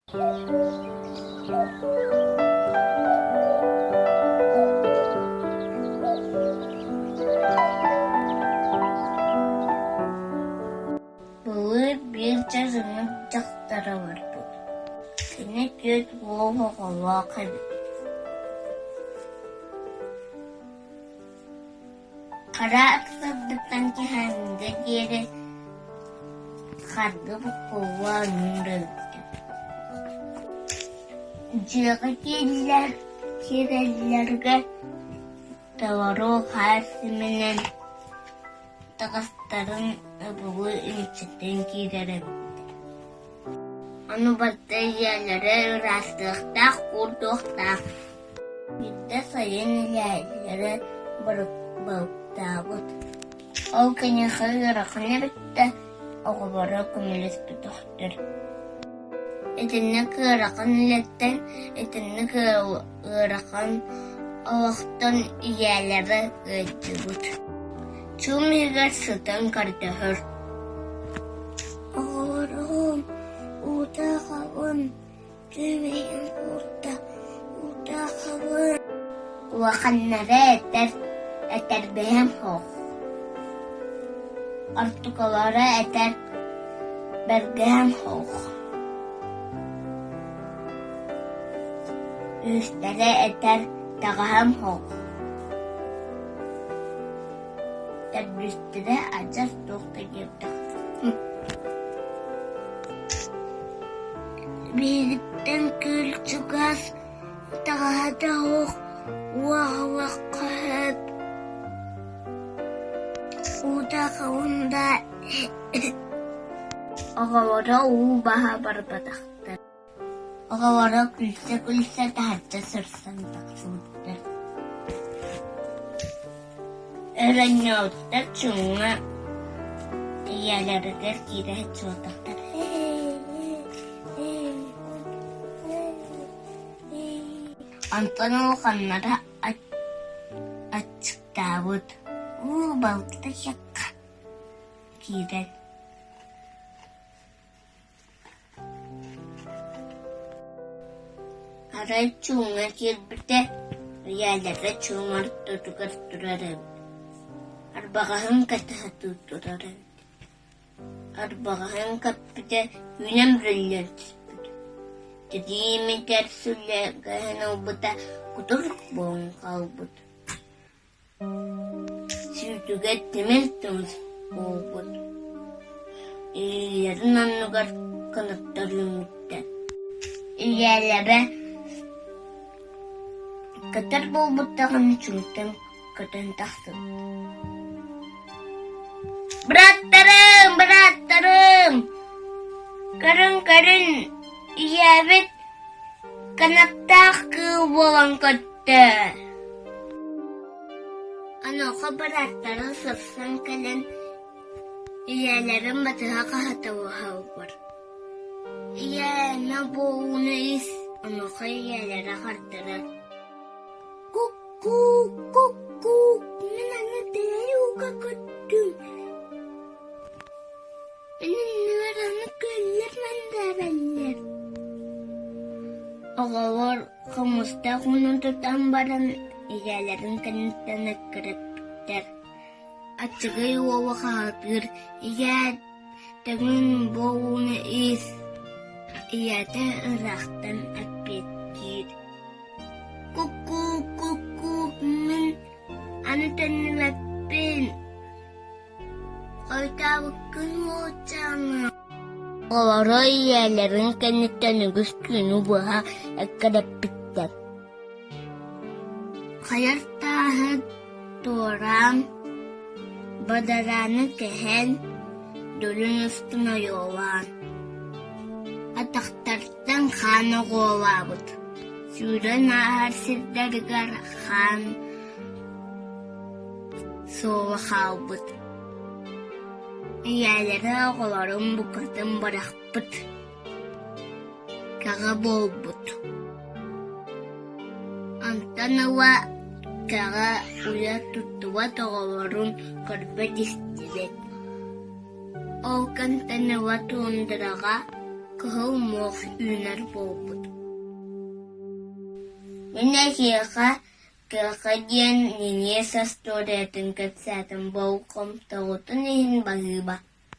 Былыр биир дьарыҥыт дьахтара олорбут. Кини 40 оҕолоох эбит. Хара сырдыктан киһээҥҥэ диэри харгы буккулла оонньуур эбиттэр. Дьиэҕэ киирэллэригэр толору хаар симинэн таҕастарын ыбылы илдьитэн киирэр эбиттэр. Ону барыта ийэлэрэ ыраастыахтаах, куурдуохтаах. Биирдэ сайын илээллэрэ балыктаабыт. Ол киниэхэ ыарахан эбит да, оҕолоро көмөлөспөтөхтөр. Итинник ыарахан үлэттэн, итинник ыарахан олохтон ийэлэрэ ыалдьыбыт. Чуум иһигэр сытан көрдөһөр: «Оҕолорум, уута хаҕын, Түүмэйин куурда, уута хаҕын» Улаханнара этэр, этэрбэһим суох. Ортокулара этэр, бэргэһэм суох. Үһүстэрэ этэр, таҕаһым суох. Төрдүстэрэ адьас туох да диэбэтэх Биһигиттэн күөл чугас, таҕаһата суох уоһалыахха сөп Уута хаһан да Оҕолоро уу баһа барбатахтар Оҕолоро күлсэ-күлсэ таһырдьа сырсан тахсыбыттар Өрөнньөөбүттэр чуҥҥа ийэлэригэр киирэ сылдьыбатахтар Онтон улаханнара аччыктаабыт, уу балта сыахха киирэн Арай чуумҥа киирбитэ, ийэлэрэ чуум ортотугар турар эбит, арбаҕаһын кэтэһэ турар эбит Арбаҕаһын көппүтэ үүнэн бүрүллэн түспүт, тирии имитэр сүллэгэһин ылбыта кутурук буолан хаалбыт, сүүтүгэ тимир тумус буолбут, илиилэрин анныгар кынаттар үүммүттэр. Ийэлэрэ көтөр буолбуттарын чуҥтан көтөн тахсыбыт. Бырааттарым, бырааттарым, көрүҥ-көрүҥ, ийэбит кынаттаах кыыл буолан көттө. Онуоха бырааттара сырсан кэлэн ийэлэрин батыһа хаһыталаһаллар. Ийээ, мэ буолууну ис, онуоха ийэлэрэ хардарар. Ку-куу, ку-куу, мин аны дэлэй ууга көттүм. Мин иннибэр аны күөллэр мэндээрэллэр. Оҕолор хомустаах ууну тутан баран ийэлэрин кэнниттэн эккирэппиттэр. Аччыгый уолу хаһытыыр, ийээ, тэҥин бу ууну ис. Ийэтэ ыраахтан эппиэттиир Ку-ку-ку-ку, мин аны төннүбэппин, хойутаабыккын уолчааҥҥа Оҕолоро ийэлэрин кэнниттэн үгүс түүнү быһа эккирэппиттэр. Хайар тааһы туораан, бадарааны кэһэн, дүлүн устун ойуолаан, атахтартан хаан оҕуолаабыт, сүүрэн ааһар сирдэригэр хаан суола хаалбыт. Ийэлэрэ оҕолорун букатын бырахпыт, кэҕэ буолбут. Онтон ыла кэҕэ уйа туттубат оҕолорун көрбөт-истибэт. Ол кэмтэн ыла туундараҕа. кыһыл муох үүнэр буолбут. Мин эһиэхэ Кыаха диэн ньиэмэс остуоруйатын кэпсээтим, болҕомтоҕутун иһин баһыыба.